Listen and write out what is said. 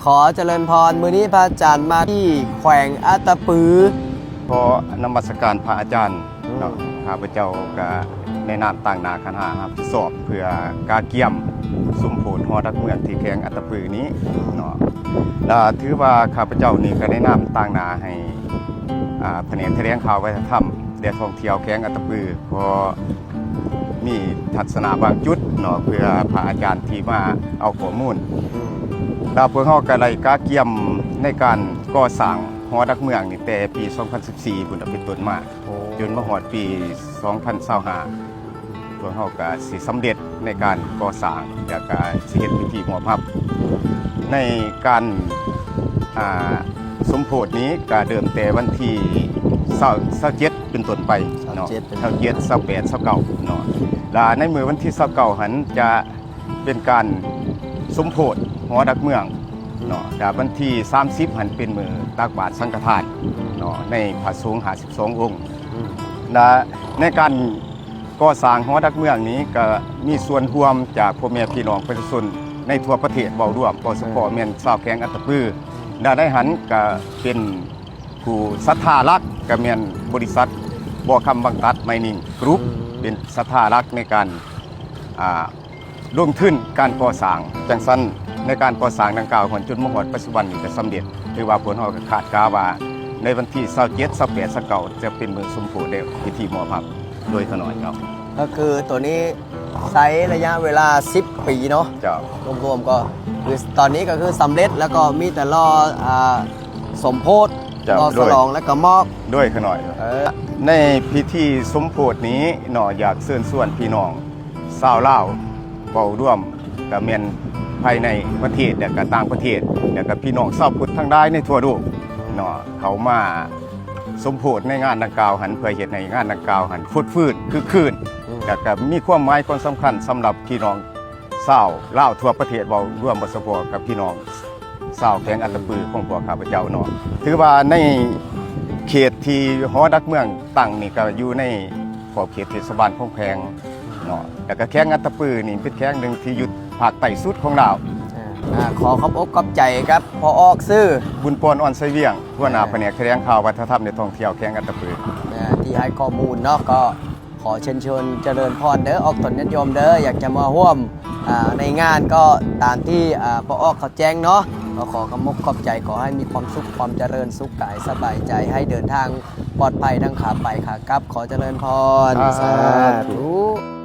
ຂໍຈະເລີນພອນ, ມື້ນີ້ພະອາຈານມາທີ່ແຂວງອັດຕະປື. ຂໍນະມັດສະການພະອາຈານເນາະ. ອືມ ຂ້າພະເຈົ້າກະໃນນາມຕາງໜ້າຄະນະຮັບຜິດຊອບ ເພື່ອກະກຽມສົມໂພດຫໍດັກເມືອງທີ່ແຂວງອັດຕະປືນີ້ເນາະ ລະຖືວ່າຂ້າພະເຈົ້ານີ້ກະໃນນາມຕາງໜ້າໃຫ້ ອ່າ ພະແນກຖະແຫຼງຂ່າວວັດທະນະທຳ ແລະ ທ່ອງທ່ຽວແຂວງອັດຕະປື ຂໍມີທັດສະນະບາງຈຸດເນາະ ເພື່ອພະອາຈານທີ່ມາເອົາຂໍ້ມູນ. ອືມ ລະພວກເຮົາກະໄດ້ກະກຽມໃນການກໍ່ສ້າງຫໍດັກເມືອງນີ້ແຕ່ປີສອງພັນສິບສີ່ພຸ້ນເປັນຕົ້ນມາ ໂອ້ ຈົນມາຮອດປີສອງພັນຊາວຫ້າ ພວກເຮົາກະຊິສຳເລັດໃນການກໍ່ສ້າງ ແລ້ວກະຊິເຮັດພິທີມອບຮັບ ໃນການ ອ່າ ສົມໂພດນີ້ກະເລີ່ມແຕ່ວັນທີຊາວ ຊາວເຈັດເປັນຕົ້ນໄປເນາະ ຊາວເຈັດ ຊາວເຈັດ ຊາວແປດ ຊາວເກົ້າເນາະ ລະໃນມື້ວັນທີຊາວເກົ້າຫັ້ນຈະເປັນການສົມໂພດຫໍດັກເມືອງເນາະ ລະວັນທີສາມສິບຫັ້ນເປັນມື້ຕັກບາດສັງຄະທານເນາະ ໃນພະສົງຫ້າສິບສອງອົງ. ອືມ ລະໃນການ ກໍ່ສ້າງຫໍດັກເມືອງນີ້ກະມີສ່ວນຮ່ວມຈາກພໍ່ແມ່ພີ່ນ້ອງປະຊາຊົນໃນທົ່ວປະເທດເວົ້າລວມ ໂດຍສະເພາະແມ່ນຊາວແຂວງອັດຕະປື ແລະ ໃນຫັ້ນກະເປັນຜູ້ສັດທາຫຼັກກະແມ່ນບໍລິສັດບໍ່ຄຳວັງຕັດໄມນິງກຣຸບ ອືມ ເປັນສັດທາຫຼັກໃນການ ອ່າ ລົງທຶນການກໍ່ສ້າງ. ຈັ່ງຊັ້ນ ໃນການກໍ່ສ້າງດັ່ງກ່າວຫັ້ນ ຈົນມາຮອດປັດຈຸບັນນີ້ກະສຳເລັດ ຖືວ່າພວກເຮົາກະຄາດກະວ່າໃນວັນທີຊາວເຈັດ ຊາວແປດ ຊາວເກົ້າ ຈະເປັນມື້ສົມໂພດ ແລະ ພິທີມອບຮັບໂດຍຂະນ້ອຍເນາະ. ກະຄືໂຕນີ້ໃຊ້ໄລຍະເວລາສິບປີເນາະ. ເຈົ້າ ລວມໆ ກະຄືຕອນນີ້ກະຄືສຳເລັດ ແລ້ວກໍມີແຕ່ລໍ ອ່າ ສົມໂພດ ເຈົ້າ ລໍສະຫຼອງ ໂດຍ ແລ້ວກໍມອບ ໂດຍຂະນ້ອຍ. ເອີ ໃນພິທີສົມໂພດນີ້ເນາະ ຢາກເຊີນຊວນພີ່ນ້ອງ ຊາວລາວເວົ້າລວມ ກະແມ່ນພາຍໃນປະເທດ ແລະກະຕ່າງປະເທດ ແລະກະພີ່ນ້ອງຊາວພຸດທັງຫຼາຍໃນທົ່ວໂລກເນາະ ເຂົ້າມາສົມໂພດໃນງານດັ່ງກ່າວຫັ້ນ ເພື່ອເຮັດໃຫ້ງານດັ່ງກ່າວຫັ້ນຟົດຟື້ນຄຶກຄື້ນ ອືມ ແລະກະມີຄວາມໝາຍຄວາມສຳຄັນສຳລັບພີ່ນ້ອງຊາວລາວທົ່ວປະເທດ ເວົ້າລວມບໍ່ສະເພາະກັບພີ່ນ້ອງ ຊາວແຂວງອັດຕະປືຂອງພວກຂ້າພະເຈົ້າເນາະ. ຖືວ່າໃນເຂດທີ່ຫໍດັກເມືອງຕັ້ງນີ້ກະຢູ່ໃນຂອບເຂດເທດສະບານຂອງແຂວງເນາະ ແລ້ວກະແຂວງອັດຕະປືນີ້ເປັນແຂວງໜຶ່ງທີ່ຢູ່ພາກໃຕ້ສຸດຂອງລາວ. ອ່າ ຂໍຂອບອົກຂອບໃຈກັບພໍ່ອອກ ຊື່ ບຸນປອນ ອອນໄຊວຽງ ຫົວໜ້າ ອ່າ ພະແນກຖະແຫຼງຂ່າວ ວັດທະນະທຳ ແລະ ທ່ອງທ່ຽວແຂວງອັດຕະປື ອ່າ ທີ່ໃຫ້ຂໍ້ມູນເນາະ. ກໍ ຂໍເຊີນຊວນຈະເລີນພອນເດີ ອອກຕົນຍາດໂຍມເດີ ຢາກຈະມາຮ່ວມ ອ່າ ໃນງານກໍຕາມທີ່ ອ່າ ພໍ່ອອກເຂົາແຈ້ງເນາະ. ກໍຂໍຂອບອົກຂອບໃຈ ຂໍໃຫ້ມີຄວາມສຸກຄວາມຈະເລີນສຸກກາຍສະບາຍໃຈ ໃຫ້ເດີນທາງປອດໄພທັງຂາໄປຂາກັບ. ຂໍຈະເລີນພອນ ສາ ສາທຸ ທຸ.